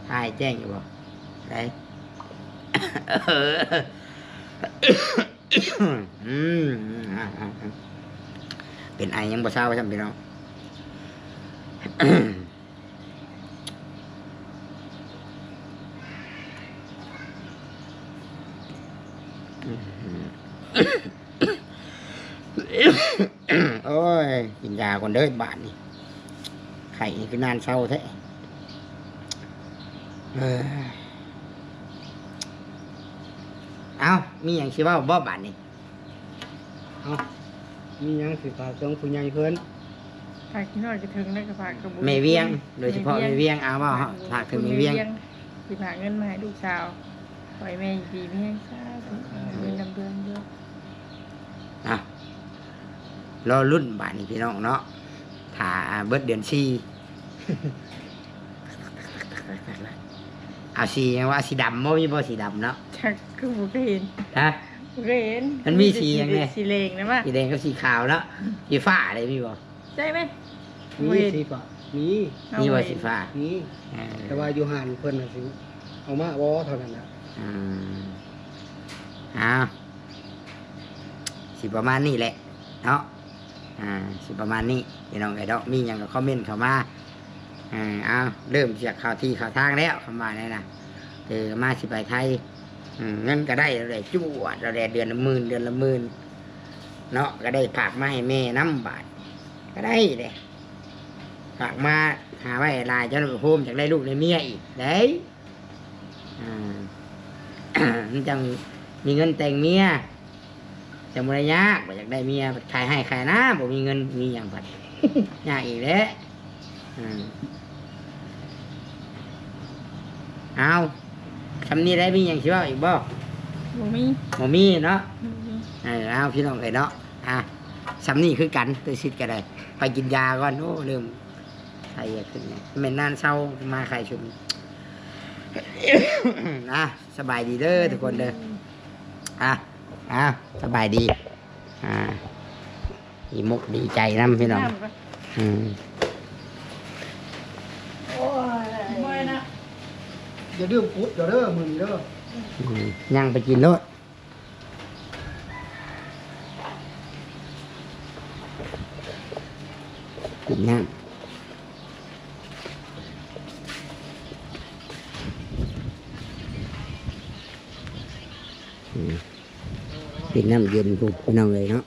ຖ່າຍແຈ້ງຢູ່ບໍ່? ໄດ້. ອືມ ເປັນໄອຍັງບໍ່ເຊົາຊ້ຳ ພີ່ນ້ອງ. ໂອ້ຍ ກິນຢາກ່ອນເດີ້ບາດນີ້ ໄຂ້ນີ້ຄືນານເຊົາແທ້. ເອີ ເອົ້າ ມີຫຍັງຊິເວົ້າບໍ່ບາດນີ້? ເອົ້າ ມີຫຍັງຊິຝາກເຖິງຜູ້ໃຫຍ່ເພິ່ນ? ຝາກທີ່ນ້ອຍກະເຖິງ ແລ້ວກະຝາກກັບແມ່ວຽງ ໂດຍສະເພາະແມ່ວຽງ. ເອົາ ເວົ້າ ຝາກເຖິງແມ່ວຽງ ຊິຝາກເງິນມາໃຫ້ລູກສາວ ຂໍໃຫ້ແມ່ຢູ່ດີມີແຮງ ສາທຸ ເງິນນຳເດືອນເດີ. ອ່ະ ລໍລຸ້ນບາດນີ້ພີ່ນ້ອງເນາະ ຖ້າເບິດເດືອນສີ່. ເອົາສີຫຍັງວະ? ສີດຳບໍ່? ມີບໍ່ສີດຳເນາະ? ຈັກ ຄືບໍ່ເຄີຍເຫັນ. ຮະ? ບໍ່ເຄີຍເຫັນ. ມັນມີສີຫຍັງແດ່? ສີແດງນະມະ ສີແດງກັບສີຂາວເນາະ. ອືມ ສີຟ້າເດ້ ມີບໍ່? ໃຊ່ໄໝ? ມີ ບໍ່ເຫັນ. ສີຟ້າ ມີ. ມີບໍ່ສີຟ້າ? ມີ. ເອີ ແຕ່ວ່າຢູ່ຮ້ານເພິ່ນນະຊິເອົາມາບໍ່ເທົ່ານັ້ນນະ. ອືມ ເອົາ ຊິປະມານນີ້ແຫຼະເນາະ. ອ່າ ຊິປະມານນີ້ພີ່ນ້ອງເອີຍເນາະ ມີຫຍັງກໍຄອມເມັນເຂົ້າມາ. ເອີ ເອົາ ເລີ່ມຈະເຂົ້າທີ່ເຂົ້າທາງແລ້ວ ຄຳວ່າແນວນະ ເອີ ມາຊິໄປໄທ ເງິນກໍໄດ້ແລ້ວແຫຼະ ຈວດແລ້ວແຫຼະ ເດືອນລະໝື່ນ ເດືອນລະໝື່ນເນາະ ກໍໄດ້ຝາກມາໃຫ້ແມ່ນຳ ບາດກໍໄດ້ເດ້ ຝາກມາຫາໄວ້ຫຼາຍ ເຈົ້າໂຮມຢາກໄດ້ລູກໄດ້ເມຍອີກເດ້. ອ່າ ມັນຈັ່ງມີເງິນແຕ່ງເມຍ ຈັ່ງບໍ່ໄດ້ຍາກ ບໍ່ຢາກໄດ້ເມຍ ຂາຍໄຮ່ຂາຍນາ ບໍ່ມີເງິນມີຫຍັງ ບັດຍາກອີກແຫຼະ. ອ່າ ເອົາ ຊ່ຳນີ້ໄດ້ ມີຫຍັງຊິເວົ້າອີກບໍ່? ບໍ່ມີ ບໍ່ມີເນາະ. ບໍ່ມີ. ເອີ ເອົາ ພີ່ນ້ອງເອີຍເນາະ ອ່າ ຊ່ຳນີ້ຄືກັນ ໂຕຊິດກໍໄດ້ ໄປກິນຢາກ່ອນ. ໂອ້ ເລີ່ມ ໄຂ້ຂຶ້ນ ແມ່ນນານເຊົາມາໄຂ້ຊຸມ. ອ່ະ ສະບາຍດີເດີທຸກຄົນເດີ. ອ່ະ ອ່ະ ສະບາຍດີ. ອ່າ ດີມົກດີໃຈນຳພີ່ນ້ອງ. ອືມ ໂອ້ຍ ບໍ່ນະ ຢ່າລືມປຸດເດີ ມື້ນີ້ເດີ. ອືມ ຍ່າງໄປກິນໂລດ. ກິນນ້ຳ ອືມ ກິນນ້ຳເຢັນພຸ້ນ ພີ່ນ້ອງເອີຍເນາະ.